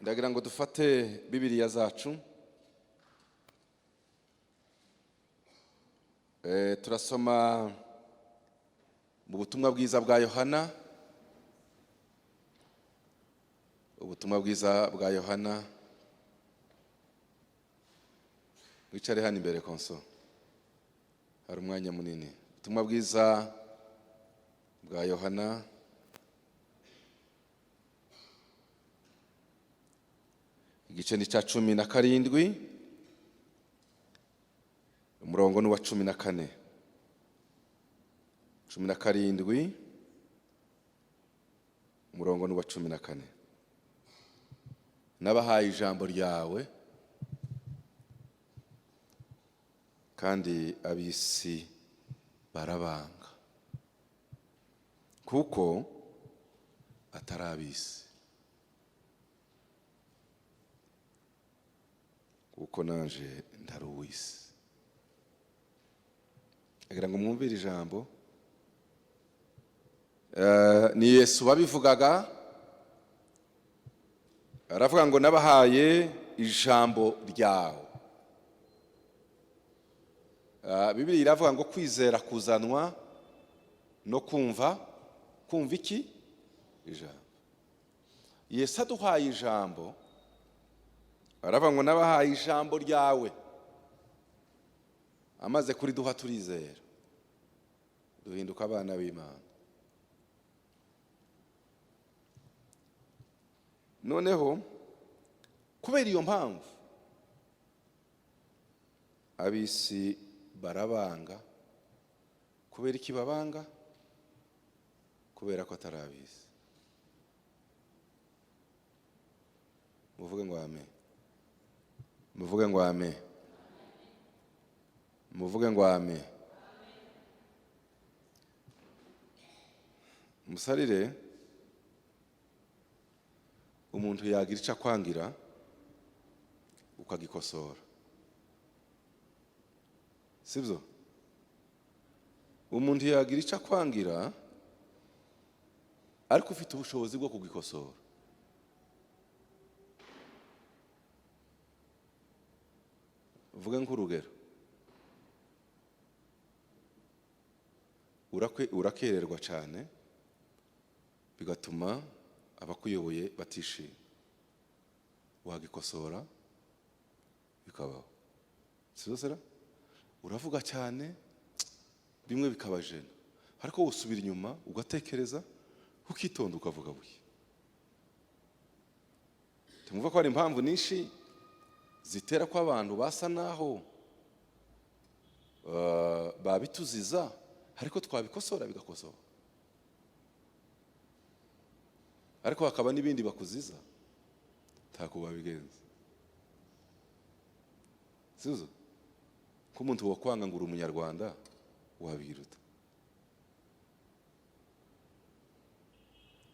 Ndagira ngo dufate Bibiliya zacu. Turasoma mu butumwa bwiza bwa Yohana, ubutumwa bwiza bwa Yohana. Wicare hano imbere, konso hari umwanya munini. Ubutumwa bwiza bwa Yohana, igice ni cya 17, umurongo ni uwa 14. 17, umurongo ni uwa 14. Nabahaye ijambo ryawe, kandi ab'isi barabanga, kuko atari ab'isi, kuko nanje ntari uw'isi. Agira ngo mwumvire ijambo. Ni Yesu wabivugaga, aravuga ngo nabahaye ijambo ryawe. Bibiliya iravuga ngo kwizera kuzanwa no kumva. Kumva iki? Ijambo. Yesu aduhaye ijambo, aravuga ngo nabahaye ijambo ryawe. Amaze kuriduha turizera, duhinduka abana b'Imana. Noneho kubera iyo mpamvu ab'isi barabanga. Kubera iki babanga? Kubera ko atari ab'isi. Muvuge ngo amen. Muvuge ngo amen. Muvuge ngo amen. Musarire, umuntu yagira icyo akwangira ukagikosora, sibyo? Umuntu yagira icyo akwangira ariko ufite ubushobozi bwo kugikosora. Uvuge nk'urugero, urakererwa cyane, bigatuma abakuyoboye batishima, wagikosora bikabaho, sibyo sera? Uravuga cyane bimwe bikabajena, ariko usubira inyuma ugatekereza, ukitonda, ukavuga buye. Tumva ko hari impamvu nyinshi zitera ko abantu basa naho babituziza, ariko twabikosora bigakosora. Ariko hakaba n'ibindi bakuziza ntako babigenza, sibyo? Ko umuntu wakwanga ngo uri umunyarwanda, wabiruta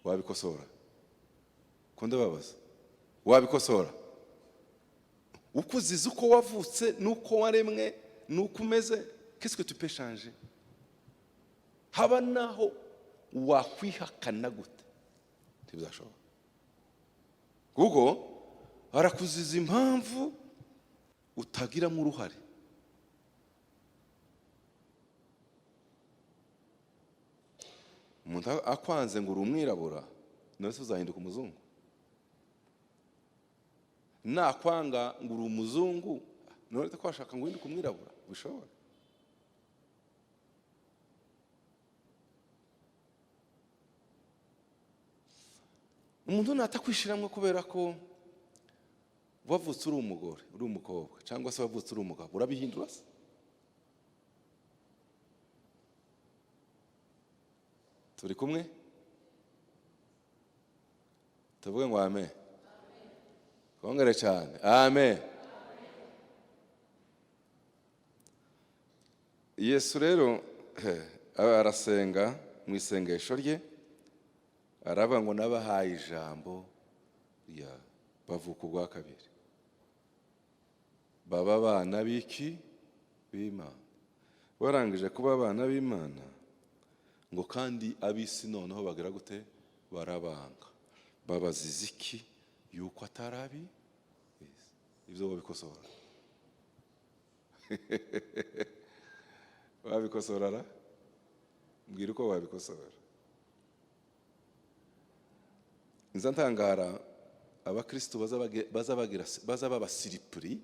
wabikosora? Ko ndababaza, wabikosora? Ukuziza uko wavutse n'uko waremwe n'uko umeze, qu'est-ce que tu peux changer? Haba naho wakwihakana gute, ntibizashoboka, kuko barakuziza impamvu utagiramo uruhare. Umuntu akwanze ngo uri umwirabura, nawe se uzahinduka umuzungu? Nakwanga ngo uri umuzungu, none ko washaka ngo uhinduke umwirabura, bishobora? Umuntu natakwishiramwe kubera ko wavutse uri umugore, uri umukobwa, cyangwa se wavutse uri umugabo, urabihindura se? Turi kumwe? Tuvuge ngo amen. Twongere cyane amen. Yesu rero arasenga mu isengesho rye, aravuga ngo nabahaye ijambo rya bavuka ubwa kabiri, baba abana b'iki? B'Imana. Barangije kuba abana b'Imana, ngo kandi ab'isi noneho bagira gute? Barabanga. Babaziza iki? Yuko atarabi ibyo babikosora, wabikosora ra? Mbwira uko wabikosora. Nza ntangara abakristo baza baba surpris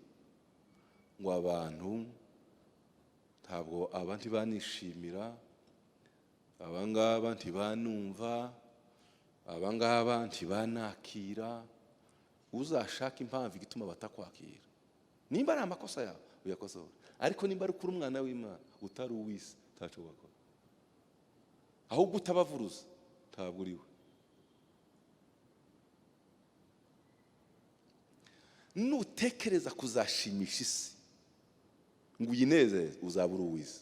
ngo abantu ntabwo, aba ntibanishimira, abangaba ntibanumva, abangaba ntibanakira. Uzashaka impamvu igituma batakwakira. Nimba ari amakosa yawe, uyakosora, ariko nimba ari ukuri umwana w'Imana utari uw'isi, ntacyo wakora, ahubwo utabavuruza ntabwo uri we. Nutekereza kuzashimisha isi ngo uyinezeze, uzaba uri uw'isi.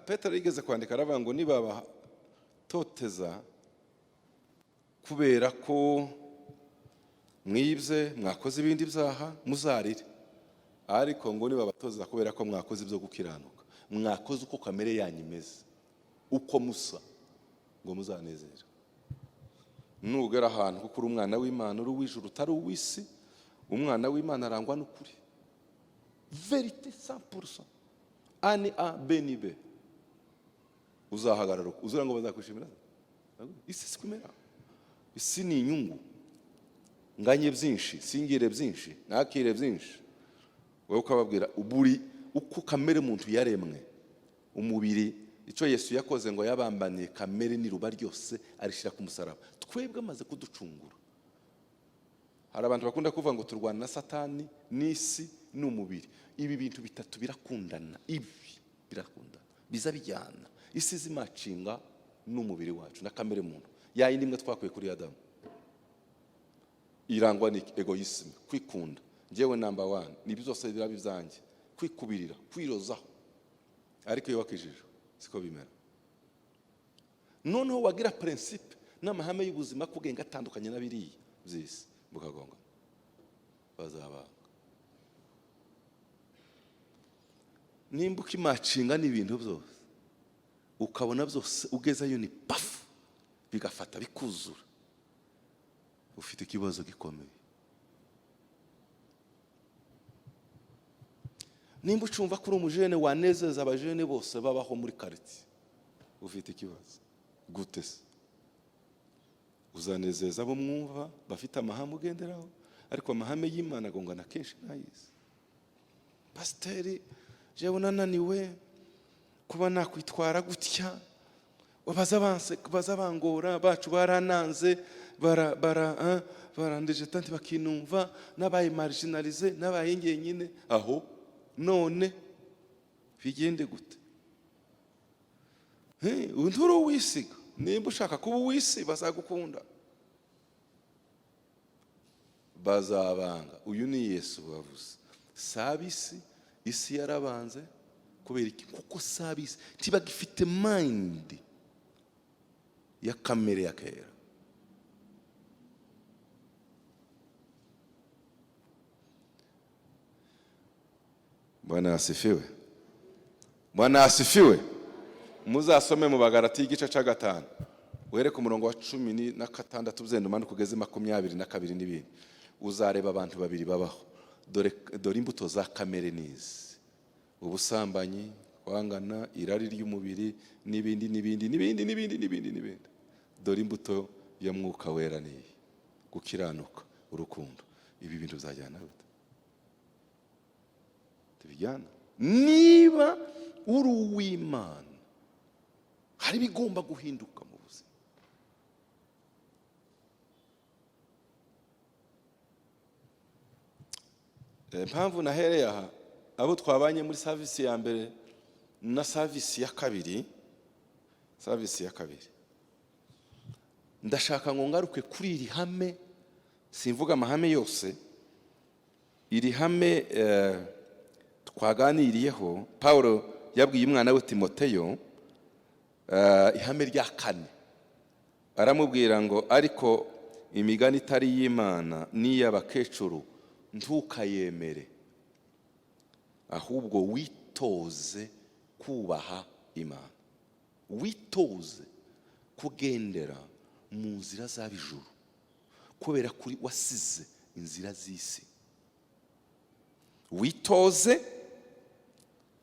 Petero yigeze kwandika, aravuga ngo nibabatoteza kubera ko mwibye, mwakoze ibindi byaha, muzarire, ariko ngo nibabatoteza kubera ko mwakoze ibyo gukiranuka, mwakoze uko kamere yanyu imeze, uko musa, ngo muzanezerwe. Nugera ahantu kuko uri umwana w'Imana, uri uw'ijuru, utari uw'isi. Umwana w'Imana arangwa n'ukuri, vérité 100%, A ni A, B ni B. Uzahagarara uzura ngo bazakwishimira? Isi siko imera. Isi ni inyungu, nganye byinshi, singire byinshi, nakire byinshi. Wowe ukababwira uburi uko kamere muntu yaremwe, umubiri. Icyo Yesu yakoze ngo yabambaniye kamere n'iruba ryose, arishyira ku musaraba. Twebwe amaze kuducungura. Hari abantu bakunda kuvuga ngo turwana na Satani n'isi n'umubiri. Ibi bintu bitatu birakundana, ibi birakundana, biza bijyana. Isi zimacinga n'umubiri wacu na kamere muntu ya yindi imwe twakuye kuri Adamu, irangwa ni égoïsme, kwikunda, njyewe number one, ni byose biraba ibyanjye, kwikubirira, kwirozaho. Ariko iyo wakijijwe siko bimera. Noneho wagira principe n'amahame y'ubuzima kugenga atandukanye na biriya by'isi, bukagonga, bazabanga. Nimba ukimacinga n'ibintu byose, ukabona byose ugezeyo ni pafu, bigafata, bikuzura, ufite ikibazo gikomeye. Nimba ucumva ko uri umujene wanezeza abajene bose babaho muri karitsiye, ufite ikibazo. Gute se uzanezeza abo mwumva bafite amahame ugenderaho, ariko amahame y'Imana agongana kenshi n'ay'isi? Pasiteri, jewe nananiwe kuba nakwitwara gutya, baza baza bangora, bacu barananze, bara bara barandije tanti, bakinumva nabaye marginalisé, nabaye njyenyine aho. None bigende gute? Nturi uwisiga. Nimba ushaka kuba uw'isi, bazagukunda, bazabanga. Uyu ni Yesu wavuze. Sabisi isi yarabanze. Kubera iki? Kuko sabisi ntibagifite mind ya kamere ya kera. Bwana asifiwe, Bwana asifiwe. Muzasome mu Bagarati igice cya 5, uhere ku murongo wa 16, uzenda umanuka ugeze 22 n'ibindi, uzareba abantu babiri babaho. Dore, dore imbuto za kamere nizi: ubusambanyi, kwangana, irari ry'umubiri, n'ibindi n'ibindi n'ibindi n'ibindi n'ibindi n'ibindi. Dore imbuto ya Mwuka Wera niyi: gukiranuka, urukundo. Ibi bintu bizajyana gute? Tubijyana. Niba uri uw'Imana, hari ibigomba guhinduka mu buzima. Impamvu nahereye aha, abo twabanye muri service ya mbere na service ya kabiri, service ya kabiri, ndashaka ngo ngaruke kuri iri hame. Simvuga amahame yose. Iri hame twaganiriyeho, Paul yabwiye umwana we Timoteyo, ihame rya kane, aramubwira ngo ariko imigani itari iy'Imana n'iy'abakecuru ntukayemere, ahubwo witoze kubaha Imana. Witoze kugendera mu nzira z'ab'ijuru, kubera kuri wasize inzira z'isi. Witoze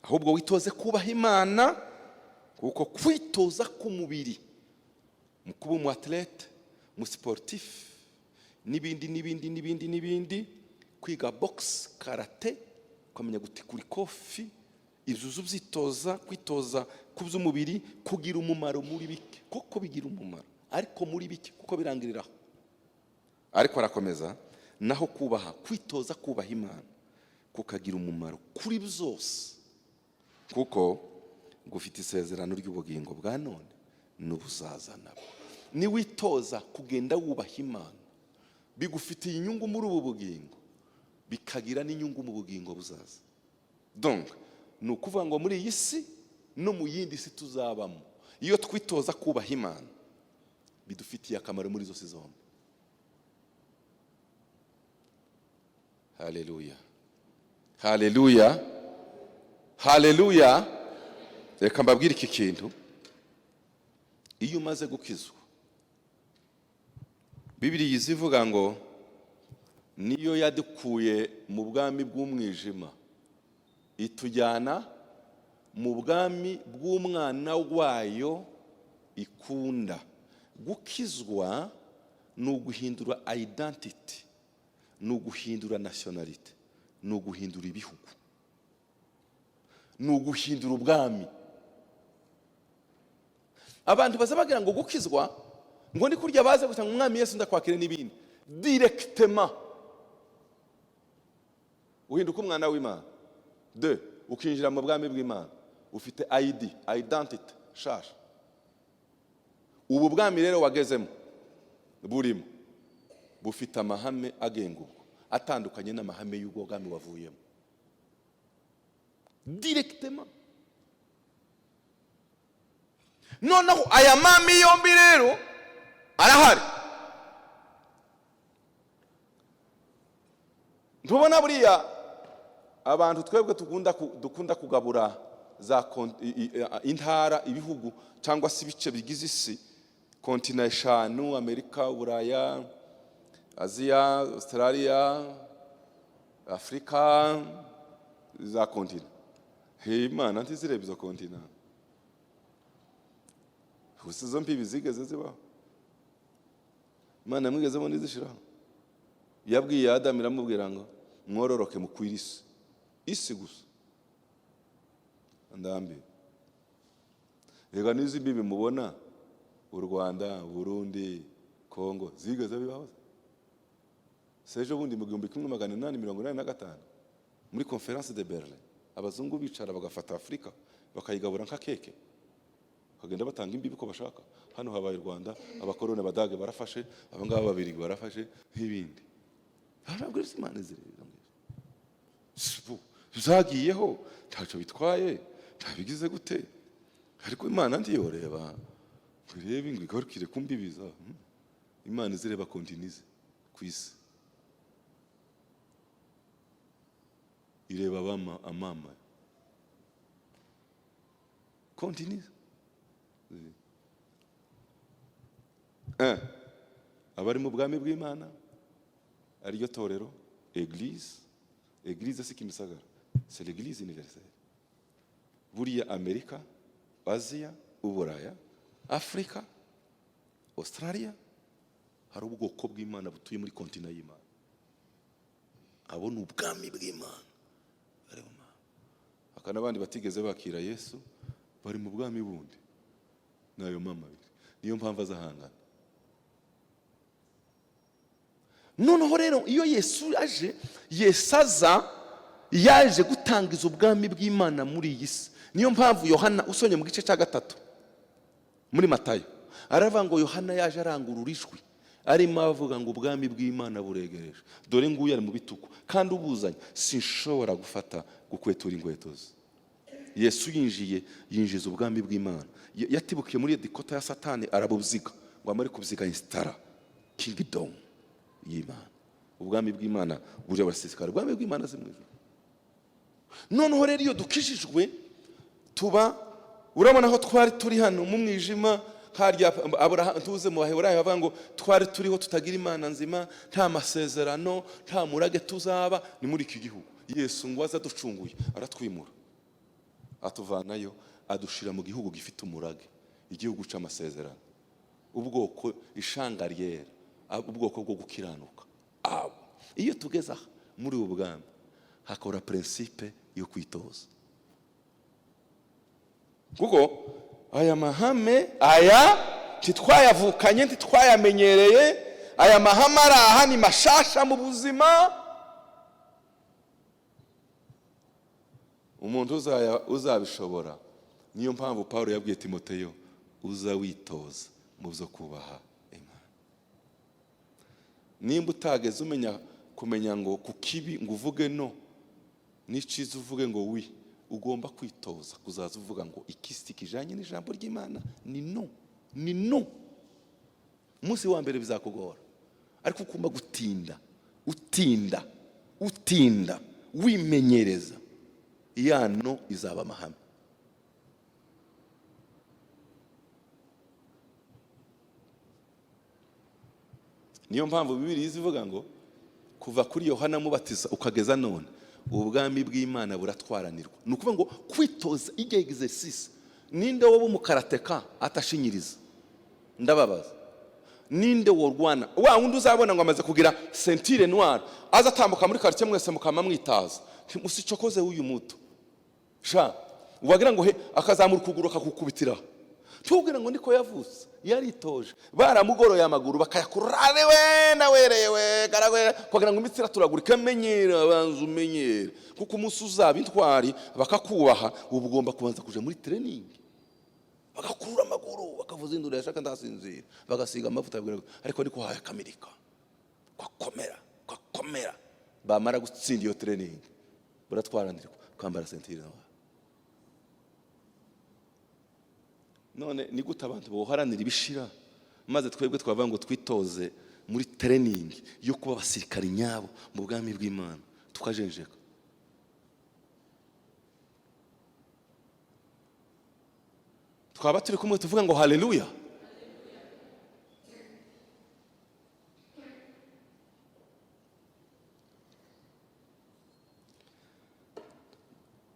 ahubwo, witoze kubaha Imana, kuko kwitoza k'umubiri mu kuba umu athlète, mu sportif, n'ibindi n'ibindi n'ibindi n'ibindi, kwiga boxe, karate, ukamenya gutikura ikofi, ibyo uzi ubyitoza. Kwitoza ku by'umubiri kugira umumaro muri bike, kuko bigira umumaro ariko muri bike, kuko birangiriraho. Ariko arakomeza: naho kubaha, kwitoza kubaha Imana kukagira umumaro kuri byose, kuko gufite isezerano ry'ubugingo bwa none n'ubuzaza nabwo. Niwitoza kugenda wubaha Imana, bigufitiye inyungu muri ubu bugingo, bikagira n'inyungu mu bugingo buzaza. Donc ni ukuvuga ngo muri iyi si no mu yindi si tuzabamo, iyo twitoza kubaha Imana, bidufitiye akamaro muri zose zombi. Haleluya, haleluya, haleluya! Reka mbabwire iki kintu: iyo umaze gukizwa, Bibiri izivuga ngo niyo yadukuye mu bwami bw'umwijima, itujyana mu bwami bw'umwana wayo ikunda. Gukizwa ni uguhindura identity, ni uguhindura nationalité, ni uguhindura ibihugu, ni uguhindura ubwami. Abantu baza bagira ngo gukizwa ngo ni kurya baze gusa ngo "Umwami Yesu, ndakwakire" n'ibindi. Directement uhinduka umwana w'Imana, de ukinjira mu bwami bw'Imana, ufite ID, identity shasha. Ubu bwami rero wagezemo burimo bufite amahame agenga ubwo, atandukanye n'amahame y'ubwo bwami wavuyemo directement. Noneho aya mami yombi rero arahari. Ntubona buriya abantu twebwe dukunda kugabura za intara, ibihugu cyangwa se ibice bigize isi, continents eshanu: Amerika, Uburaya, Aziya, Australia, Afurika, za continents. He, Imana ntizireba izo continents gusa. Izo mbibi zigeze zibaho? Imana mwigeze mubona izishiraho? Yabwiye Adamu, iramubwira ngo "Mwororoke, mukwire isi", isi gusa. Ndambi reka n'izi mbibi mubona, u Rwanda, Burundi, Kongo, zigeze bibaho se? Ejo bundi mu 1885, muri Conférence de Berlin, abazungu bicara bagafata Afurika bakayigabura nka keke, bakagenda batanga imbibi uko bashaka. Hano habaye u Rwanda, abakoroni abadage barafashe, abangaba babiri barafashe, nk'ibindi. Ntabwo Imana izireba ngibyo zagiyeho, ntacyo bitwaye, ntabigize gute. Ariko Imana ntiyoreba ngo irebe ngo igarukire ku mbibi za. Imana izireba continents ku isi, ireba abama amama continents. Abari mu bwami bw'Imana, ariryo torero, église. Église si Kimisagara, c'est l'église universelle. Buriya Amerika, Aziya, Uburaya, Afurika, Australia, hari ubwoko bw'Imana butuye muri continent y'Imana. Abo ni ubwami bw'Imana bari mu Mana. Hakaba n'abandi batigeze bakira Yesu, bari mu bwami bundi. N'ayo mama abiri, niyo mpamvu azahangana. Noneho rero iyo Yesu aje, Yesu aza yaje gutangiza ubwami bw'Imana muri iyi si. Niyo mpamvu Yohana, usonye mu gice cya 3 muri Matayo, aravuga ngo Yohana yaje arangurura ijwi, arimo avuga ngo "Ubwami bw'Imana buregereje, dore nguyu ari mu bitugu, kandi ubuzanye sinshobora gufata gukwetura inkweto ze." Yesu yinjiye, yinjiza ubwami bw'Imana. Yatibukiye muri dikota ya Satani, arabuziga ngo amare kubuziga, installa kingdom y'Imana. Ubwami bw'Imana buriya burasesekara. Ubwami bw'Imana si mu ijuru. Noneho rero iyo dukijijwe tuba Urabona aho twari turi hano mu mwijima harya, Aburahamu, tuze mu Baheburayo, bavuga ngo twari turiho tutagira Imana nzima, nta masezerano, nta murage tuzaba ni muri iki gihugu. Yesu ngo aze aducunguye, aratwimura, atuvanayo, adushira mu gihugu gifite umurage, igihugu c'amasezerano, ubwoko, ishanga ryera, ubwoko bwo gukiranuka. Abo iyo tugeze aha muri ubu bwami, hakora principe yo kwitoza, kuko aya mahame aya ntitwayavukanye, ntitwayamenyereye. Aya mahame ari aha ni mashasha mu buzima. Umuntu uzabishobora. Niyo mpamvu Paul yabwiye Timoteyo: "Uza witoza mu byo kubaha Imana." Nimba utageze umenya kumenya ngo ku kibi ngo uvuge no, n'icyiza uvuge ngo oui, ugomba kwitoza kuzaza uvuga ngo ikisi kijanye n'ijambo ry'Imana ni no, ni no. Umunsi wa mbere bizakugora, ariko ugomba gutinda, utinda, utinda, wimenyereza, ya no izaba amahame. Niyo mpamvu Bibiliya ivuga ngo kuva kuri Yohana Mubatiza ukageza none, ubwami bw'Imana buratwaranirwa. Ni ukuvuga ngo kwitoza, ijya exercice. Ninde wowe umukarateka atashinyiriza? Ndababaza, ninde worwana? Wa wundi uzabona ngo amaze kugira ceinture noire, aza atambuka muri quartier, mwese mukama mwitaza: "Usicokoze uyu muto sha." Wagira ngo he akazamura ukuguru akakukubitira, tubwira ngo niko yavutse, yaritoje. Baramugoroye amaguru, bakayakurura, ari we nawereye we karagwe, kugira ngo imitsi iraturagurika. Menyera, banza umenyere, kuko umunsi uzaba intwari bakakubaha, uba ugomba kubanza kuja muri training, bagakurura amaguru, bakavuza induru, yashaka ndasinzira, bagasiga amavuta, ariko niko hayakamirika, kwakomera, kwakomera. Bamara gutsinda iyo training, buratwaranirwa kwambara ceinture noire. None ni gute abantu boharanira ibishira, maze twebwe twavuga ngo twitoze muri training yo kuba abasirikari nyabo mu bwami bw'Imana, tukajenjeka? Twaba turi kumwe tuvuga ngo haleluya.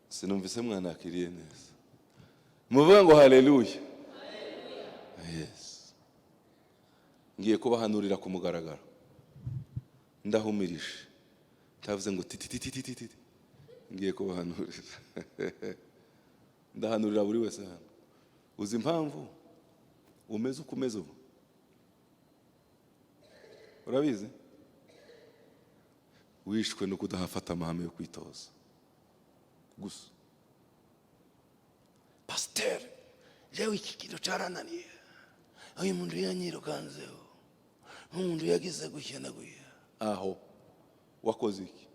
Sinumvise mwanakiriye neza. Muvuga ngo haleluya. Yes, ngiye kubahanurira ku mugaragaro, ndahumirije, ntavuze ngo tititititi. Ngiye kubahanurira, ndahanurira buri wese hano. Uzi impamvu umeze uko umeze ubu? Urabizi? Wishwe no kudahafata amahame yo kwitoza gusa. Pasiteri, jewe iki kintu cyarananiye, uyu muntu yanyirukanzeho, n'umuntu yagize gutya na gutya. Aho wakoze iki?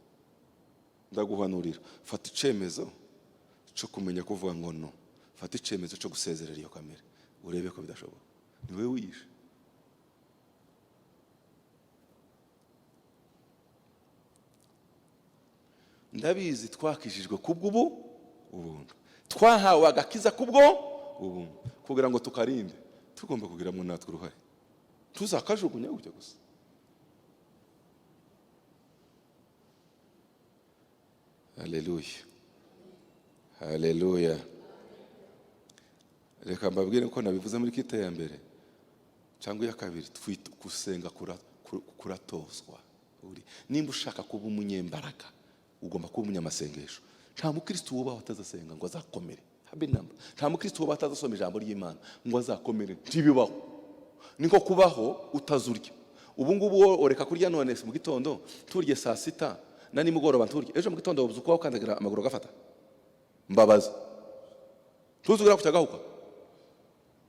Ndaguhanurira, fata icyemezo cyo kumenya kuvuga ngo no, fata icyemezo cyo gusezerera iyo kamere, urebe ko bidashoboka. Ni wowe wiyishe. Ndabizi, twakijijwe kubw'ubu ubuntu, twahawe agakiza kubwo ubuntu. Kugira ngo tukarinde, tugomba kugiramo natwe uruhare, tuzakajugunya gutya gusa. Haleluya, haleluya. Reka mbabwire ko nabivuze muri kite ya mbere cyangwa iya kabiri, gusenga kuratozwa. Nimba ushaka kuba umunyembaraga, ugomba kuba umunyamasengesho. Nta mukristo wubaho atazasenga ngo azakomere, habe namba. Nta mukristo wubaho atazasoma ijambo ry'Imana ngo azakomere, ntibibaho. Niko kubaho utazurya. Ubu ngubu wowe ureka kurya none mu gitondo, turye saa sita na nimugoroba, nturye ejo mu gitondo, wabuze uko ukandagira amaguru agafata. Mbabaza, ntuzugera ku cyagahuka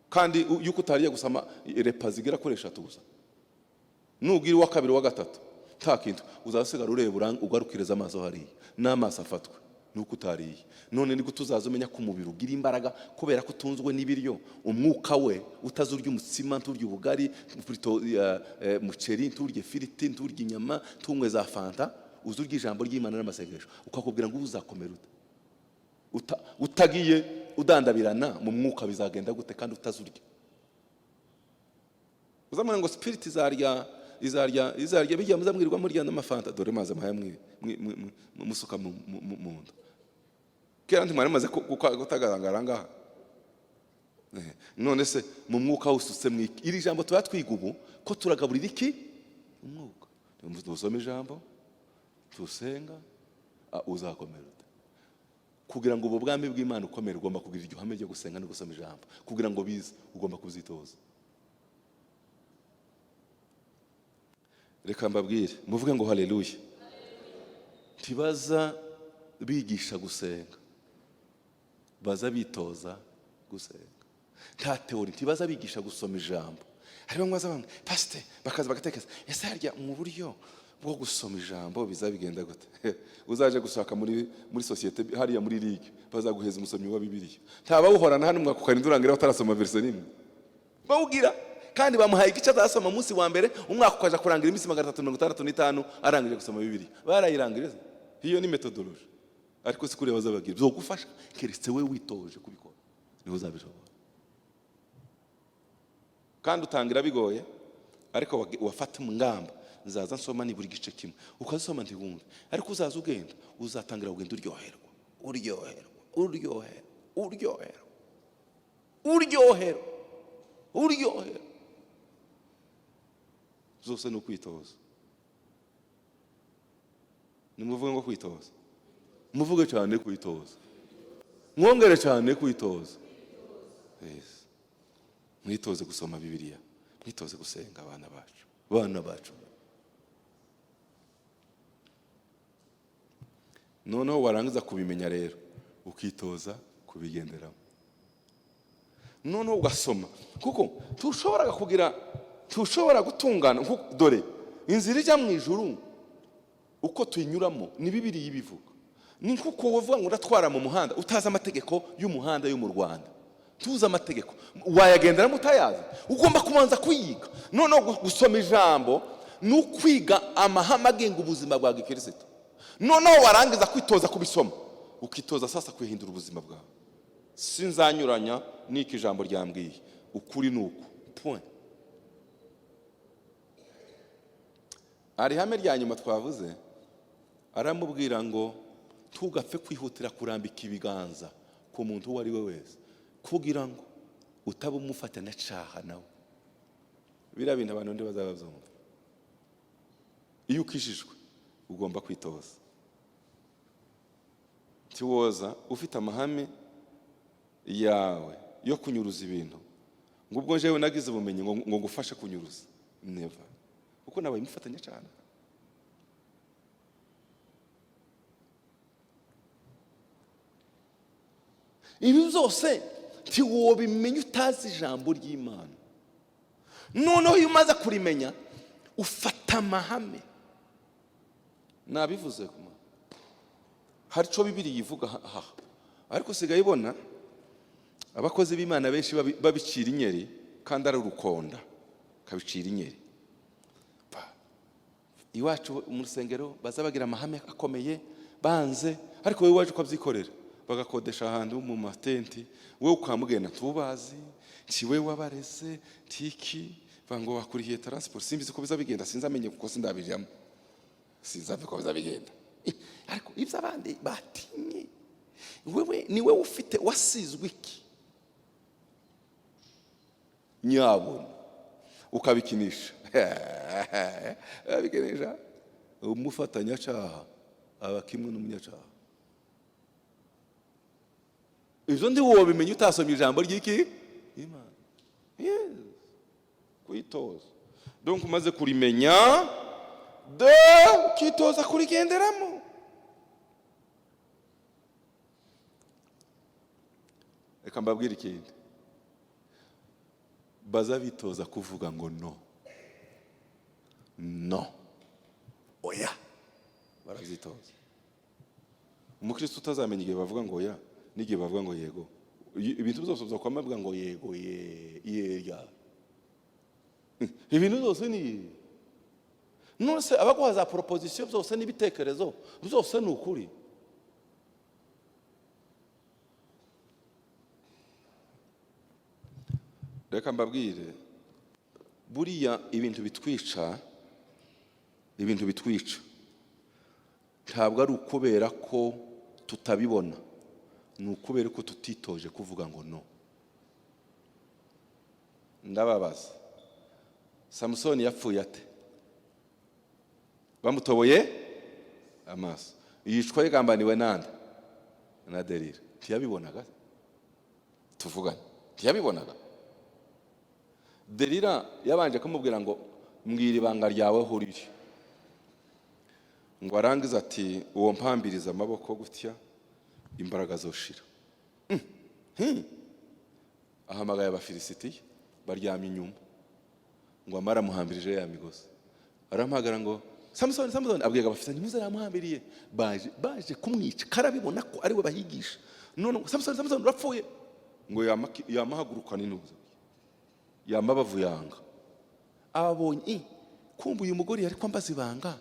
kandi yuko utariye gusama repas zigera kuri eshatu gusa, nugira uwa kabiri, uwa gatatu, nta kintu, uzasigara ureba, ugarukiriza amaso hariya n'amaso afatwe nuko utariye. None ni gute uzaza umenya ko umubiri ugira imbaraga kubera ko utunzwe n'ibiryo, umwuka we utazurya umutsima, nturye ubugari, plutôt, muceri, nturye firiti, nturye inyama, tunywe za Fanta, uzurya ijambo ry'Imana n'amasengesho, ukakubwira ngo uzakomera ute? Utagiye udandabirana mu mwuka bizagenda gute kandi utazurya? Uzamubwira ngo spirit izarya, izarya, izarya bijya muzamwirwa murya n'amafanta. Dore mazi muhaye musuka mu nda. Kera ntimwari mumaze gutagarangara ngaha. None se mu mwuka wusutse mwiki? Iri jambo tuba twiga ubu ko turagaburira iki? Umwuka. Dusome ijambo, tusenga, uzakomera ute? Kugira ngo ubu bwami bw'Imana ukomere, ugomba kugira iryo hame ryo gusenga no gusoma ijambo. Kugira ngo bize, ugomba kuzitoza. Reka mbabwire, muvuge ngo haleluya. Ntibaza bigisha gusenga, baza bitoza gusenga. Nta théorie, ntibaza bigisha gusoma ijambo. Hari bamwe baza bamwe pasite bakaza bagatekereza, ese harya mu buryo bwo gusoma ijambo bizabigenda gute? Uzaje gushaka muri sosiyete hariya muri ligue, bazaguheza umusomyi wa Bibiliya. Ntabawuhorana hano umwaka ukarinda urangira batarasoma verse n'imwe bawugira, kandi bamuhaye igice azasoma umunsi wa mbere, umwaka ukaja kurangira iminsi 365 arangije gusoma Bibiliya. Barayirangiriza, iyo ni methodology, ariko si kuri bazabagira bizogufasha, keretse we witoje kubikora niho uzabishobora. Kandi utangira bigoye, ariko wafata ingamba, nzaza nsoma nibura igice kimwe, ukazisoma ntiwumve, ariko uzaza ugenda, uzatangira kugenda uryoherwa, uryoherwa, uryoherwa, uryoherwa, uryoherwa, uryoherwa. Zose ni ukwitoza. Nimuvuge ngo kwitoza, muvuge cyane kwitoza, mwongere cyane kwitoza. Yes. Mwitoze gusoma Bibiliya, mwitoze gusenga, abana bacu, bana bacu. Noneho warangiza kubimenya rero, ukitoza kubigenderamo, noneho ugasoma, kuko tushobora kugira, tushobora gutungana. Dore inzira ijya mu ijuru uko tuyinyuramo ni Bibiliya ibivuga. Ni nkuko wovuga ngo uratwara mu muhanda utazi amategeko y'umuhanda yo mu Rwanda. Tuzi amategeko, wayagenderamo utayazi? Ugomba kubanza kuyiga. Noneho gusoma ijambo ni ukwiga amahame agenga ubuzima bwa gikristo. Noneho warangiza kwitoza kubisoma, ukitoza sasa kwihindura ubuzima bwawe. Sinzanyuranya n'iko ijambo ryambwiye, ukuri ni uku, point. Hari ihame rya nyuma twavuze, aramubwira ngo ntugapfe kwihutira kurambika ibiganza ku muntu uwo ari we wese, kugira ngo utaba umufatanyacaha nawe. Biriya bintu abantu ntibazaba babyumva. Iyo ukijijwe ugomba kwitoza, ntiwoza ufite amahame yawe yo kunyuruza ibintu ngo ubwo njyewe nagize ubumenyi ngo ngufashe kunyuruza. Never, kuko nabaye umufatanyacaha. Ibi byose ntiwobimenya utazi ijambo ry'Imana. Noneho iyo umaze kurimenya, ufata amahame. Nabivuze kuma hari icyo Bibiliya ivuga aha, ariko usigaye ubona abakozi b'Imana benshi babicira inyeri kandi ari urukonda, kabicira inyeri. Iwacu mu rusengero baza bagira amahame akomeye banze, ariko wowe waje ukabyikorera, bagakodesha ahantu mu matenti, wowe ukamugenda ntubazi, nti we wabareze ntiki, ngo wakurihiye transport. Simbizi ko biza bigenda, sinzamenye kuko sindabijamo, sinzave ko biza bigenda. Ariko ibyo abandi batinye, wewe ni wowe ufite wasizwe iki nyabona, ukabikinisha, ukabikinisha. Umufatanyacaha aba kimwe n'umunyacaha. Ibyo ndi wobimenya utasomye ijambo ry'iki? Imana. Yes. Kwitoza donc, umaze kurimenya de ukitoza kurigenderamo. Reka mbabwire ikindi, baza bitoza kuvuga ngo no, no, oya, barabyitoza. Umukristo utazamenya igihe bavuga ngo oya n'igihe bavuga ngo yego, ibintu byose byakwama bavuga ngo yego, ye ye ya, ibintu byose ni ye. None se abaguha za proposition byose n'ibitekerezo byose ni ukuri? Reka mbabwire, buriya ibintu bitwica, ibintu bitwica ntabwo ari ukubera ko tutabibona, ni ukubera ko tutitoje kuvuga ngo no. Ndababaza, Samusoni yapfuye ate? Bamutoboye amaso, yicwa yigambaniwe nande? Na Delila. Ntiyabibonaga? Tuvugane, ntiyabibonaga? Delila yabanje kumubwira ngo: "Mbwira ibanga ryawe aho riri." Ngo arangize ati: "Uwo mpambiriza amaboko gutya, imbaraga zoshira." Ahamagaye Abafilisitiya baryamye inyuma, ngo amara amuhambirije ya migozi, aramuhamagara ngo: "Samusoni, Samusoni!" Abwira Abafilisitiya: "Ntimuze, aramuhambiriye." Baje kumwica, karabibona ko ariwe bahigisha. None ngo: "Samusoni, Samusoni, urapfuye!" Ngo yamahagurukana intuza, yamabavuyanga, abonye kumva uyu mugore yari kwambaza ibanga,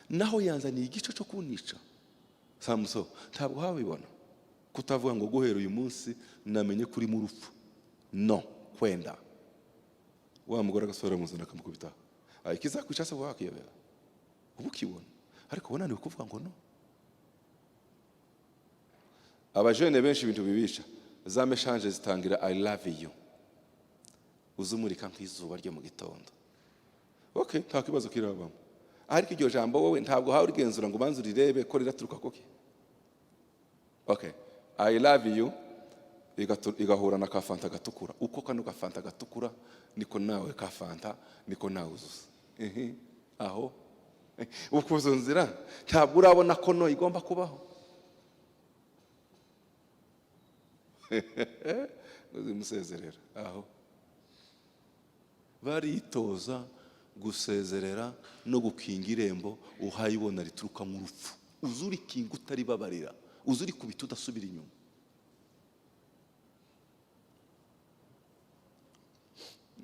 naho yanzaniye igice cyo kunica. Samuso, ntabwo wabibona kutavuga ngo: "Guhera uyu munsi namenye kuri mu rupfu no kwenda." Wa mugore agasohora muzana, akamukubita. Ikizakwica se wakiyobera? Uba ukibona, ariko unaniwe kuvuga ngo no. Abajene benshi ibintu bibica, za message zitangira "I love you", uzumurika nk'izuba ryo mu gitondo. Okay, nta kibazo kirabamo, ariko iryo jambo wowe ntabwo hawe urigenzura ngo ubanze urirebe ko riraturuka kuki. Okay, "I love you" igahura na ka fanta gatukura. Uko kano gafanta gatukura niko nawe ka fanta, niko nawe uzuza. Aho ukuzo nzira, ntabwo urabona ko no igomba kubaho. Uzimusezerera aho baritoza gusezerera no gukinga irembo uhayibona rituruka mu rupfu. Uzi urikinga utaribabarira, uzi urikubita udasubira inyuma.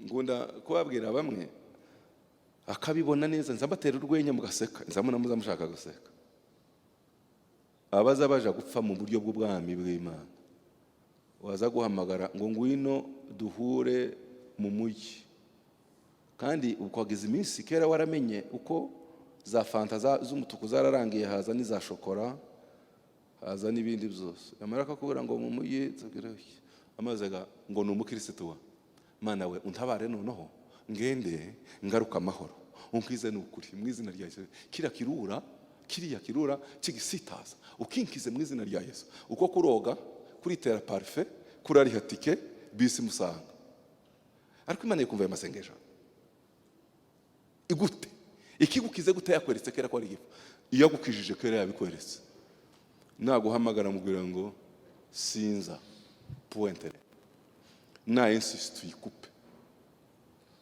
Ngunda kubabwira, bamwe akabibona neza, nza mbatera urwenya mugaseka, nzamuna muza mushaka guseka. Abaza baja gupfa mu buryo bw'ubwami bw'Imana, waza guhamagara ngo: "Ngwino duhure mu mujyi." Kandi ukageza iminsi kera waramenye uko za fanta z'umutuku zararangiye, haza n'iza shokora, haza n'ibindi byose. Yamara akakubwira ngo: "Mu mujyi tugire amazi," ngo ni umukirisitu wa Mana we, untabare noneho ngende ngaruka amahoro, unkize ni ukuri mu izina rya Yesu. Kiriya kirura, kiriya kirura kigisitaza, ukinkize mu izina rya Yesu. Uko kuroga, kuritera parufe, kurariha tike bisi musanga, ariko Imana ikumva ayo masengesho igute? Ikigukize gute? Yakweretse kera ko ari igifu. Iyo agukijije kera yabikweretse, naguhamagara mubwira ngo: "Sinza," pointere. Na insiste, uyikupe.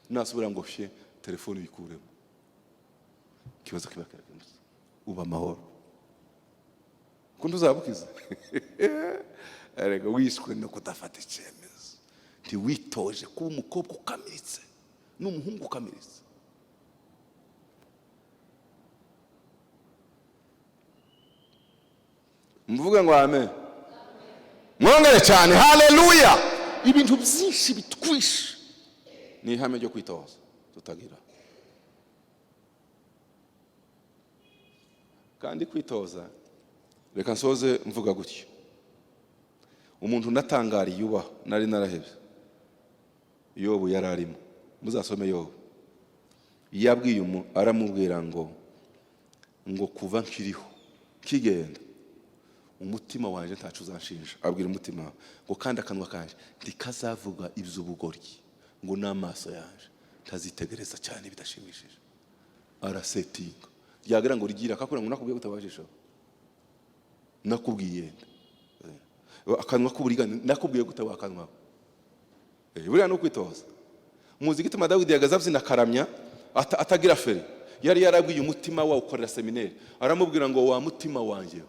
Nasubira ngo fye, telefone uyikuremo. Ikibazo kiba kirakemutse, uba amahoro. Kundi uzabukize. Erega wishwe no kudafata icyemezo, ntiwitoje kuba umukobwa ukamiritse n'umuhungu ukamiritse. Mvuge ngo amen, mwongere cyane haleluya. Ibintu byinshi bitwishe ni ihame ryo kwitoza tutagira. Kandi kwitoza, reka nsoze mvuga gutyo: umuntu natangariye ubaho, nari narahebye, Yobu yari arimo. Muzasome Yobu. Yabwiye umu, aramubwira ngo: "Kuva nkiriho nkigenda, umutima wanjye ntacu uzanshinja." Abwira umutima we ngo: "Kandi akanwa kanje ntikazavuga iby'ubugoryi," ngo: "N'amaso yanje ntazitegereza cyane bidashimishije." Arasetinga ryagira ngo rigira akakubwira ngo: "Nakubwiye kutabajishaho, nakubwiye nde?" Akanwa k'uburiganya, nakubwiye gute wakanwa? Buriya ni ukwitoza. Muzi igituma Dawidi yagaze abyina akaramya atagira feri? Yari yarabwiye umutima wawe, ukorera seminari, aramubwira ngo: "Wa mutima wanjye,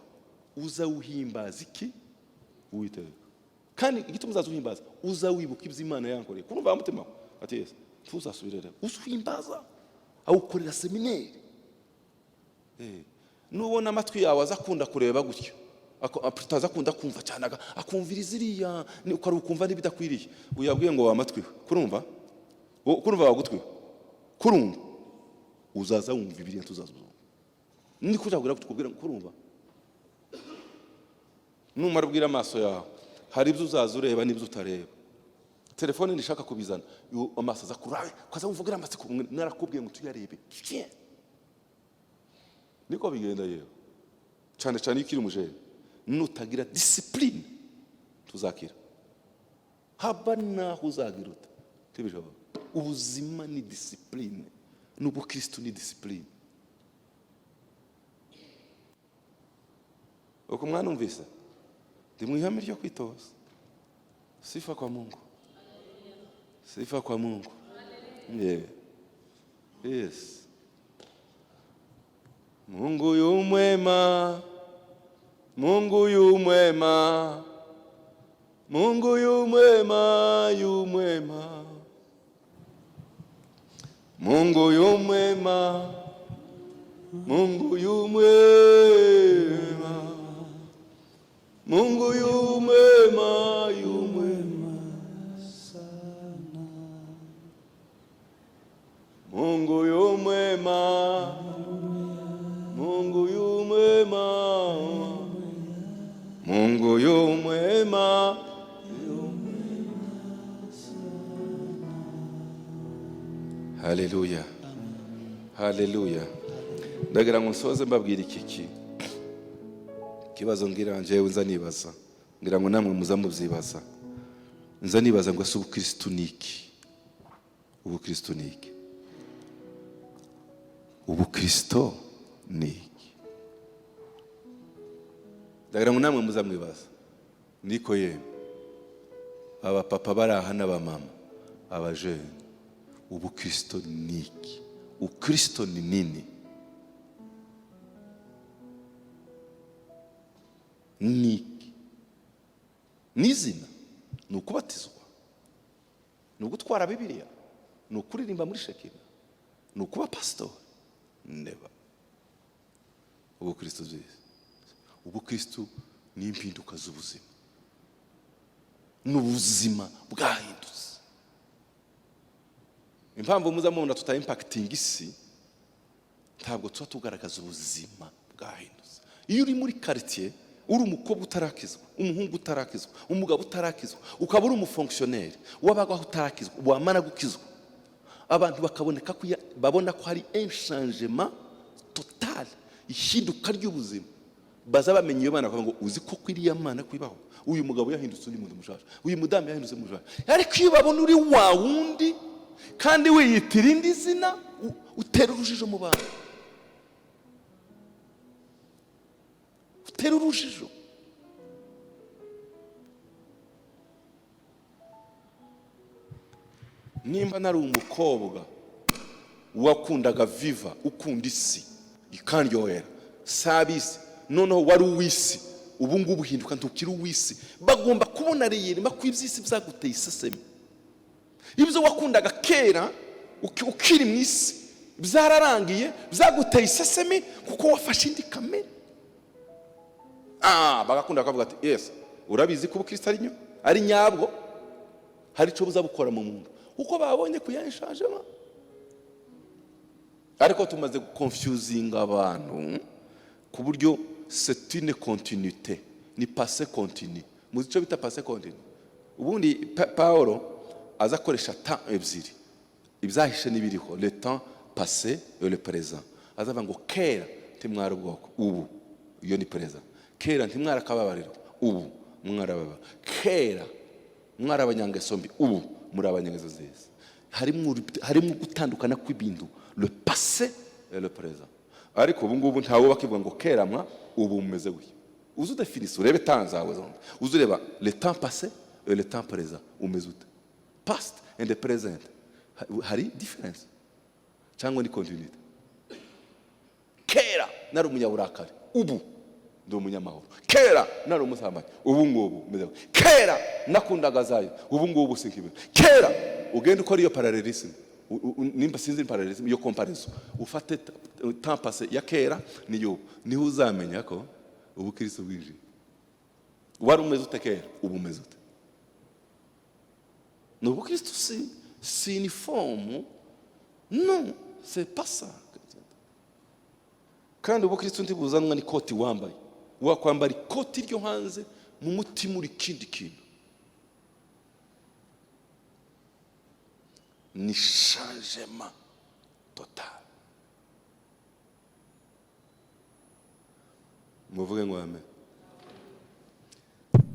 uza uhimbaza iki? Uwiteka. Kandi igituma uzaza uhimbaza, uza wibuka ibyo Imana yankoreye." Kurumva wa mutima we ati: "Yesu, ntuzasubire rero." Uza uhimbaza, awukorera seminari. Nubona amatwi yawe aza akunda kureba gutyo. Utaza akunda kumva cyane, akumvira iziriya, ukari ukumva n'ibidakwiriye. Uyabwiye ngo wamatwi we, kurumva. Kurumva wagutwi we, kurumva uzaza wumva ibiriya, tuzaza uzumva niko uzabwira tukubwira ngo kurumva. Numara ubwira amaso yawe, hari ibyo uzaza ureba n'ibyo utareba. Telefone nishaka kubizana, amaso aza kurabe, ukaza wumva ugira amatsiko. Narakubwiye ngo tuyarebe. Niko bigenda yewe, cyane cyane iyo ukiri umujene. Nutagira discipline, tuzakira haba naho uzagira uta ntibishoboka. Ubuzima ni discipline, n'ubukristo ni discipline. Uko mwanumvise, ndi mu ihame ryo kwitoza. Sifa kwa Mungu, sifa kwa Mungu. Yeah. Yes. Mungu yu mwema, Mungu yu mwema, Mungu yu mwema, yu mwema, Mungu yu mwema, Mungu yu mwema, Mungu yu mwema, yu mwema, Mungu yu mwema, Mungu yu mwema, Mungu yu mwema, yu mwema. Haleluya, haleluya! Ndagira ngo nsoze mbabwira iki kibazo ngira njyewe nza nibaza, ngira ngo namwe muza mubyibaza. Nza nibaza ngo: ese ubukristu ni iki? Ubukristu ni iki? Ubukristo ni iki? Ndagira ngo namwe muza mwibaza. Niko yemwe, abapapa bari aha n'abamama, abajene, ubukristo ni iki? Ukristo ni nini? Ni iki? Ni izina? Ni ukubatizwa? Ni ugutwara Bibiliya? Ni ukuririmba muri Shekina? Ni ukuba pasitori? Neba ubukristo byiza. Ubukristo ni impinduka z'ubuzima, ni ubuzima bwahindutse. Impamvu muza mubona tutayimpakitinga isi, ntabwo tuba tugaragaza ubuzima bwahindutse. Iyo uri muri karitsiye, uri umukobwa utarakizwa, umuhungu utarakizwa, umugabo utarakizwa, ukaba uri umufonkisiyoneri wabagaho utarakizwa, wamara gukizwa, abantu bakaboneka ko babona ko hari un changement total, ihinduka ry'ubuzima. Baza bamenya iyo mana, bakavuga ngo: "Uzi ko iriya mana kwibaho? Uyu mugabo yahindutse undi muntu mushasha, uyu mudamu yahindutse mushasha." Ariko iyo babona uri wa wundi kandi wiyita irindi zina, utera urujijo mu bantu, utera urujijo. Nimba nari umukobwa wakundaga viva, ukunda isi ikaryohera sabisi, noneho wari uw'isi, ubu ngubu uhinduka ntukiri uw'isi, bagomba kubona réellement ko iby'isi byaguteye isesemi. Ibyo wakundaga kera ukiri mu isi byararangiye, byaguteye isesemi kuko wafashe indi kamere. Bagakunda bakavuga ati: "Yes, urabizi ko ubukristo ari nyabwo, hari icyo buza bukora mu muntu," kuko babonye kuyanshajemo. Ariko tumaze gukonfuzinga abantu ku buryo c'est une continuité, ni passé continu. Muzi icyo bita passé continu? Ubundi Paulo aza akoresha temps ebyiri, ibyahishe n'ibiriho, le temps passé et le présent. Azavuga ngo: "Kera ntimwari ubwoko," ubu iyo ni présent. "Kera ntimwarakababariro, ubu mwarababa. Kera mwari abanyangeso mbi, ubu muri abanyangeso nziza." Harimo gutandukana kw'ibintu, le passé et le présent. Ariko ubu ngubu ntawe bakivuga ngo kera mwa, ubu mumeze gutya. Uzi udefinisa, urebe temps zawe zombi, uzi ureba le temps passé et le temps présent, umeze ute? Past and the present, hari difference cyangwa ni continuité? Kera nari umunyaburakari, ubu ndi umunyamahoro. Kera nari umusambanyi, ubu ngubu meze gutya. Kera nakundaga zayo, ubu ngubu sinkibera. Kera ugenda ukora iyo parallélisme, nimba sinzi parallélisme, iyo comparaison, ufate temps passé ya kera niyo, niho uzamenya ko ubukristo bwinjiye. Wari umeze ute kera, ubu umeze ute? Ni ubukristo si uniforme, non, c'est pas ça. Kandi ubukristo ntibuzanwa n'ikoti wambaye. Wakwambara ikoti ryo hanze, mu mutima uri ikindi kintu. Ni changement total. Muvuge ngo amen.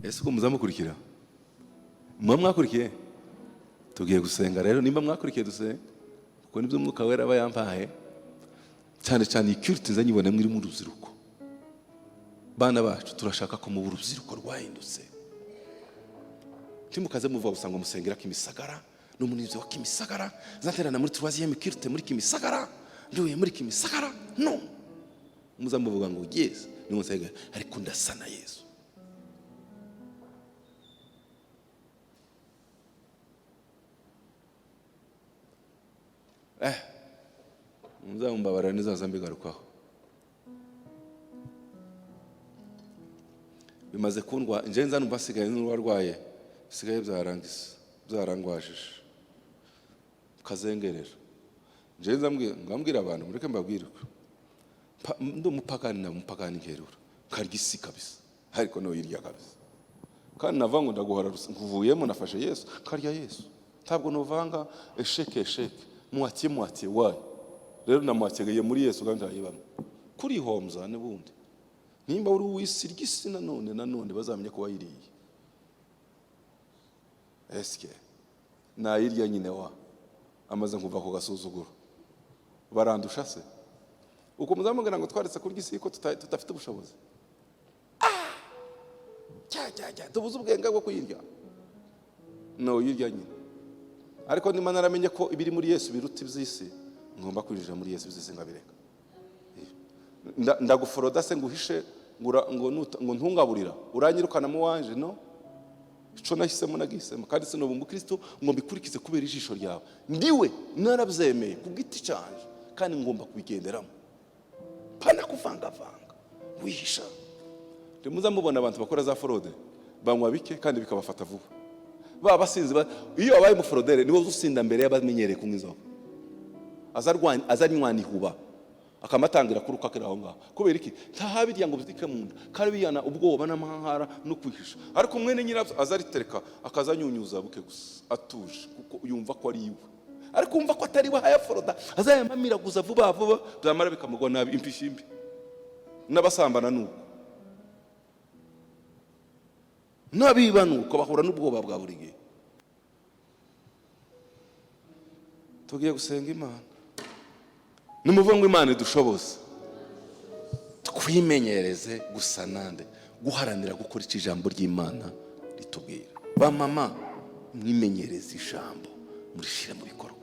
Ese ubwo muzamukurikira? Muba mwakurikiye? Tugiye gusenga rero. Nimba mwakurikiye, dusenga, kuko nibyo Umwuka Wera aba yampaye. Cyane cyane iyi culte nza nyibona muri mu rubyiruko. Bana bacu, turashaka ko muba urubyiruko rwahindutse. Ntimukaze muvuga gusa ngo musengera Kimisagara, ni umurinzi wa Kimisagara, zaterana muri troisième culte muri Kimisagara, nduye muri Kimisagara. No muza muvuga ngo yes, nimusenga, ariko ndasa na Yesu. Muzamubabara, nizaza mbigarukaho. Bimaze kundwa nje, nza numva asigaye n'uwarwaye, bisigaye byarangiza byarangwajije kazengerera. Nje nza ngambwira abantu, mureke mbabwire ko ndi umupagani na umupagani nkerura nkarya isi kabisa, ariko no yirya kabisa. Kandi nava ngo ndaguhora nkuvuyemo, nafashe Yesu, nkarya Yesu. Ntabwo nuvanga échec, échec, moitié moitié. Wayi rero namwakegeye muri Yesu kandi ntayibamo kurihombya n'ubundi. Nimba uri uw'isi, ry'isi, nanone nanone bazamenye ko wayiriye. Eske nayirya nyine wa amaze nkuva ku gasuzuguro, barandusha se? Uko muzamubwira ngo twaretse kurya isi ko tudafite ubushobozi? Cya cya cya, tubuze ubwenge bwo kuyirya. No yirya nyine, ariko niba naramenye ko ibiri muri Yesu biruta iby'isi, ngomba kwinjira muri Yesu, iby'isi nkabireka. Ndaguforoda se nguhishe ngo ngo ntungaburira uranyirukana mu wanje? No ico nahisemo nagihisemo, kandi sinoba umukristo ngo mbikurikize kubera ijisho ryawe. Ndiwe narabyemeye ku giti canje, kandi ngomba kubigenderamo, pana kuvangavanga wihisha. Ntimuza mubona abantu bakora za fraude banywa bike kandi bikabafata vuba, baba basinzi. Iyo wabaye umuforodere, niwe usinda mbere y'abamenyereye kunywa inzoga. Azanywana ihuba, akamatangira kuruka akiri aho ngaho. Kubera iki? Ntahabirya ngo bizike mu nda, kandi biyana ubwoba n'amahara no kwihisha. Ariko mwene nyirabyo azaritereka, akazanyunyuza buke gusa atuje, kuko yumva ko ari iwe. Ariko wumva ko atari we hayaforoda, azayamamiraguza vuba vuba, byamara bikamugwa nabi, impishi mbi. N'abasambana nuko, n'abiba nuko, bahura n'ubwoba bwa buri gihe. Tugiye gusenga Imana. Nimuvuga ngo Imana idushoboze twimenyereze gusa nande guharanira gukora icyo ijambo ry'Imana ritubwira. Ba mama, mwimenyereze ijambo, murishyire mu bikorwa.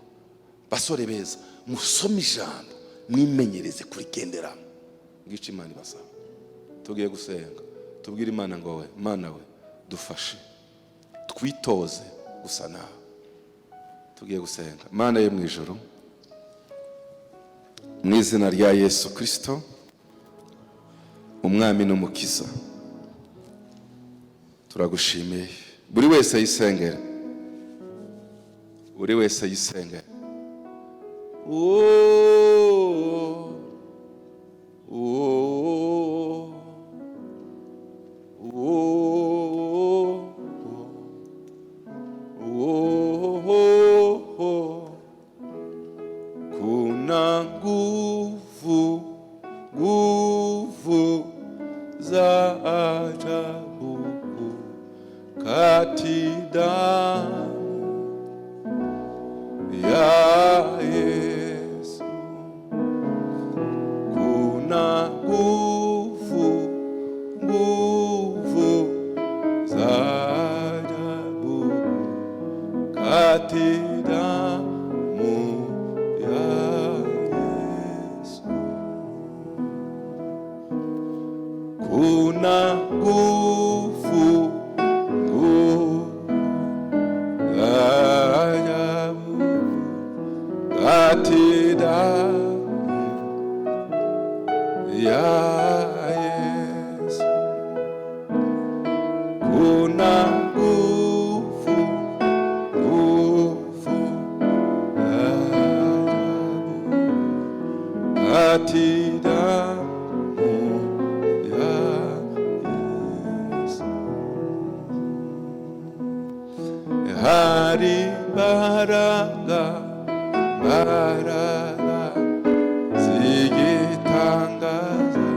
Basore beza, musome ijambo, mwimenyereze kurigenderamo. Ngico Imana ibasaba. Tugiye gusenga, tubwire Imana ngo we Mana we, dufashe twitoze gusa nawe. Tugiye gusenga. Mana yo mu ijuru, mu izina rya Yesu Kirisito, Umwami n'Umukiza, turagushimiye. Buri wese yisengera, buri wese yisengera. Oh, oh, oh, oh, oh. Kuna nguvu, nguvu za ajabu katika damu ya Yesu. Kuna nguvu, nguvu za ajabu katika damu ya Yesu. Kuna nguvu, nguvu za ajabu katika damu ya Yesu. Kati damu ya Yesu hari imbaraga, imbaraga z'igitangaza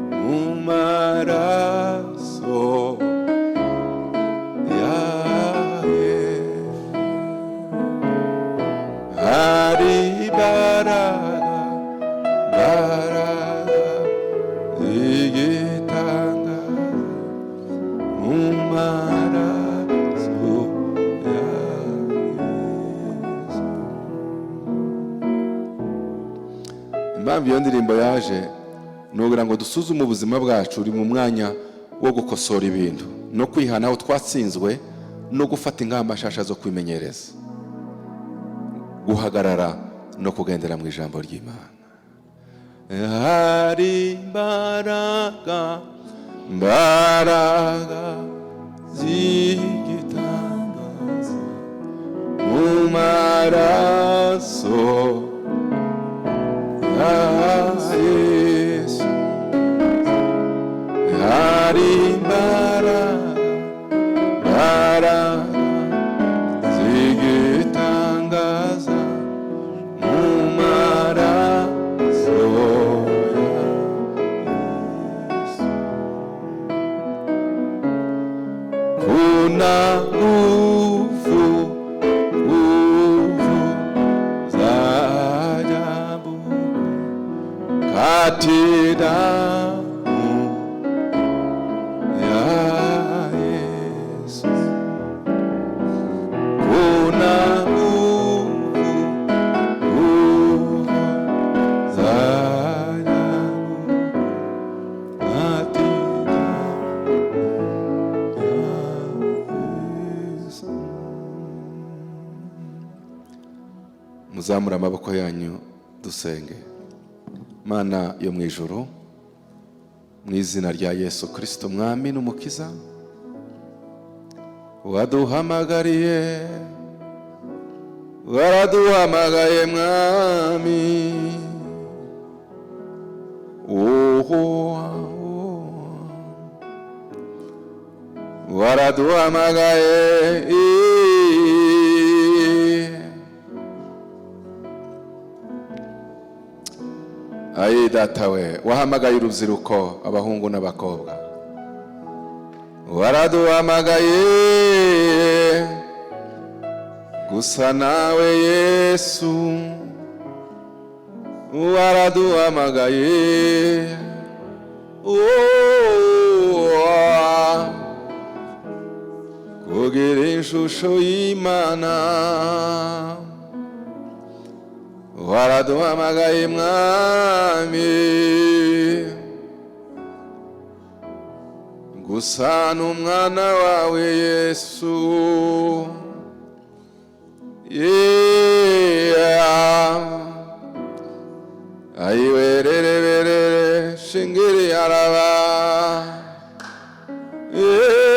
mu maraso ya Yesu. Hari imbaraga, imbaraga z'igitangaza mu maraso ya Yesu. Impamvu iyo ndirimbo yaje ni ukugira ngo dusuzume ubuzima bwacu. Uri mu mwanya wo gukosora ibintu no kwihana aho twatsinzwe no gufata ingamba nshasha zo kwimenyereza guhagarara no kugendera mu ijambo ry'Imana. Hari imbaraga, imbaraga z'igitangaza mu maraso ya Yesu. Hari imbaraga, imbaraga z'igitangaza mu maraso ya Yesu. Kuna nguvu, nguvu za ajabu kati damu ya Yesu. Kuna nguvu, nguvu za ajabu kati damu ya Yesu. Muzamure amaboko yanyu dusenge. Mana yo mu ijuru, mu izina rya Yesu Kirisito Mwami n'Umukiza, waduhamagariye, waraduhamagaye Mwami, oho, waraduhamagaye. Ayi Data we, wahamagaye urubyiruko, abahungu n'abakobwa, waraduhamagaye gusa nawe Yesu, waraduhamagaye, oh, kugira ishusho y'Imana, waraduhamagaye Mwami, gusa n'umwana wawe Yesu. Yeah. Ayiwerereberere shingiri araba. Yeah.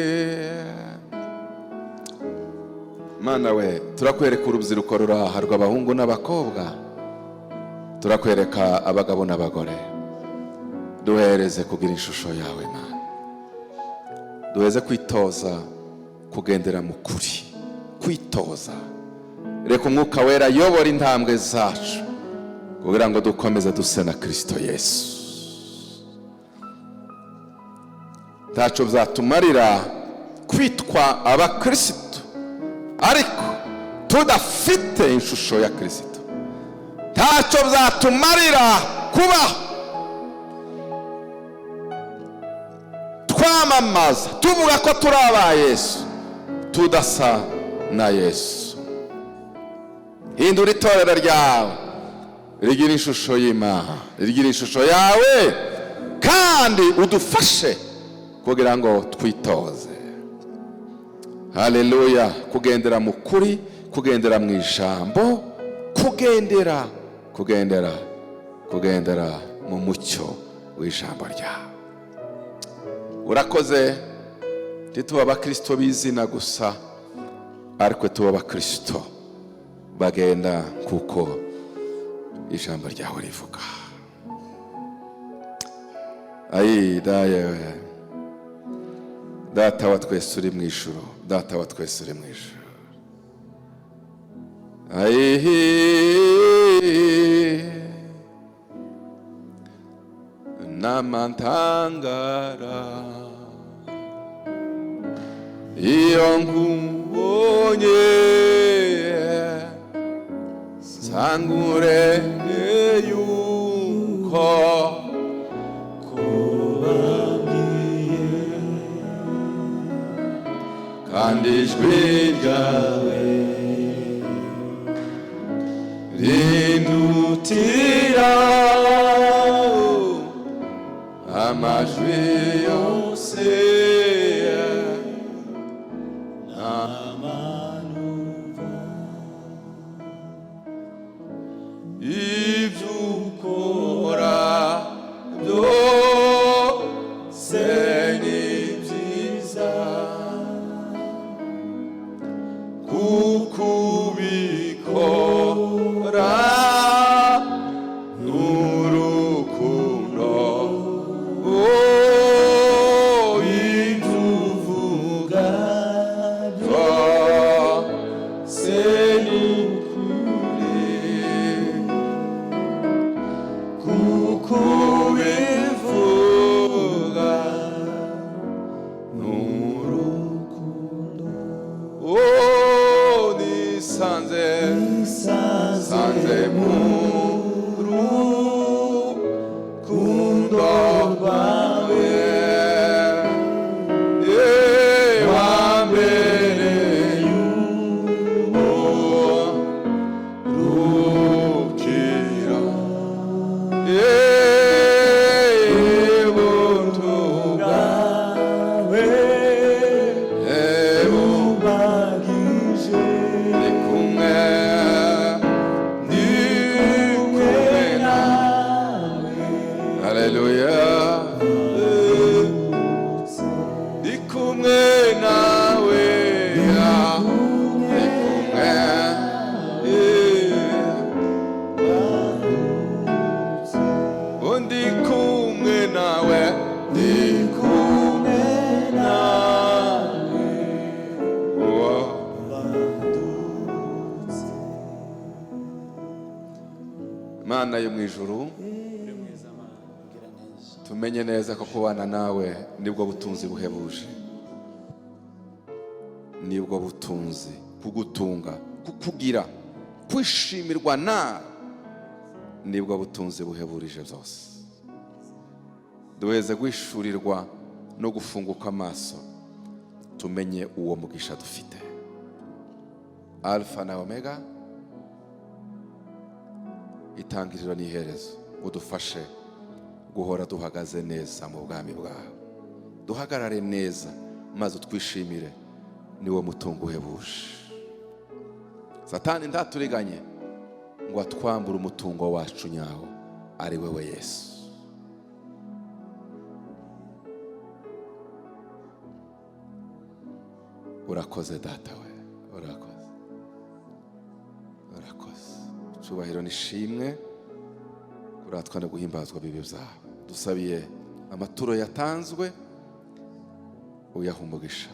Yeah. Mana we, turakwereka urubyiruko ruraha rw'abahungu n'abakobwa, turakwereka abagabo n'abagore. Duhereze kugira ishusho yawe Mana, duheze kwitoza kugendera mu kuri, kwitoza. Reka Umwuka Wera ayobora intambwe zacu kugira ngo dukomeze duse na Kirisito Yesu. Ntacyo byatumarira kwitwa abakirisitu ariko tudafite ishusho ya Kirisito. Ntacyo byatumarira kuba twamamaza tuvuga ko turi aba Yesu tudasa na Yesu. Hindura itorero ryawe rigira ishusho y'Imana, rigira ishusho yawe, kandi udufashe kugira ngo twitoze, haleluya, kugendera mu kuri, kugendera mu ijambo, kugendera kugendera kugendera mu mucyo w'ijambo ryawe. Urakoze. Ntituba abakristo b'izina gusa, Ariko tuba abakristo bagenda kuko ijambo ryawe rivuga. Ayi dayewe, Data wa twese uri mu ijuru, Data wa twese uri mu ijuru, ayihi, namantangara iyo nkubonye, sangure yuko kandi ijwi ryawe rindutira amajwi yose. Ibyo ukora byose ni byiza, kuko ubikora n'urukundo. Oh, ibyo uvuga byose ni ukuri, kuko ubivuga n'urukundo. Oh, nisanze sanze mu rukundo rwawe, wambereye uburukiro, ubuntu bwawe Ubagije. Ndi kumwe, ndi kumwe nawe. Haleluya, ndi kumwe nawe, ndi kumwe. Ndi kumwe nawe, ndi kumwe nawe. Oh. Mana yo mu ijuru, tumenye neza ko kubana nawe nibwo butunzi buhebuje, nibwo butunzi, kugutunga, kukugira, kwishimirwa nawe nibwo butunzi buheburije byose. Duheze guhishurirwa no gufunguka amaso, tumenye uwo mugisha dufite, Alfa na Omega, itangiriro n'iherezo. Udufashe guhora duhagaze neza mu bwami bwawe, duhagarare neza maze utwishimire, niwo mutungo uhebuje. Satani ntaturiganye ngo atwambure umutungo wacu nyawo, ari wewe Yesu. Urakoze Data we, urakoze, urakoze. Icyubahiro nishimwe, kuratwa no guhimbazwa bibi byawe. Dusabiye amaturo yatanzwe, uyaha umugisha,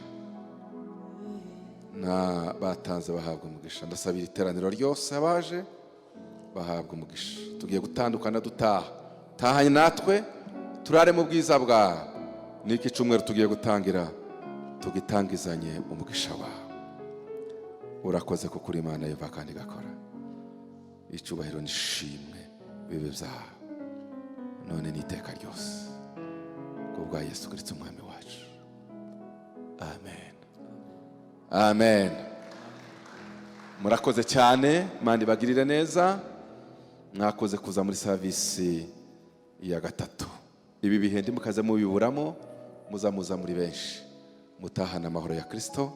na batanze bahabwa umugisha. Ndasabira iteraniro ryose, abaje bahabwa umugisha. Tugiye gutandukana dutaha, tahanye natwe, turare mu bwiza bwawe. N'iki cyumweru tugiye gutangira tugitangizanye umugisha wawe. Urakoze kuko uri Imana yumva kandi igakora. Icyubahiro nishimwe bibe byawe none n'iteka ryose, ku bwa Yesu Kirisito Umwami wacu. Amen, amen. Murakoze cyane, Imana ibagirire neza. Mwakoze kuza muri service ya gatatu. Ibi bihe ndimukaze mubiburamo, muzamuza muri benshi, mutahana amahoro ya Kristo,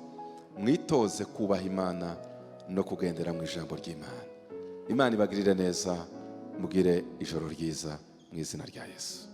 mwitoze kubaha Imana no kugendera mu ijambo ry'Imana. Imana ibagirire neza, mugire ijoro ryiza mu izina rya Yesu.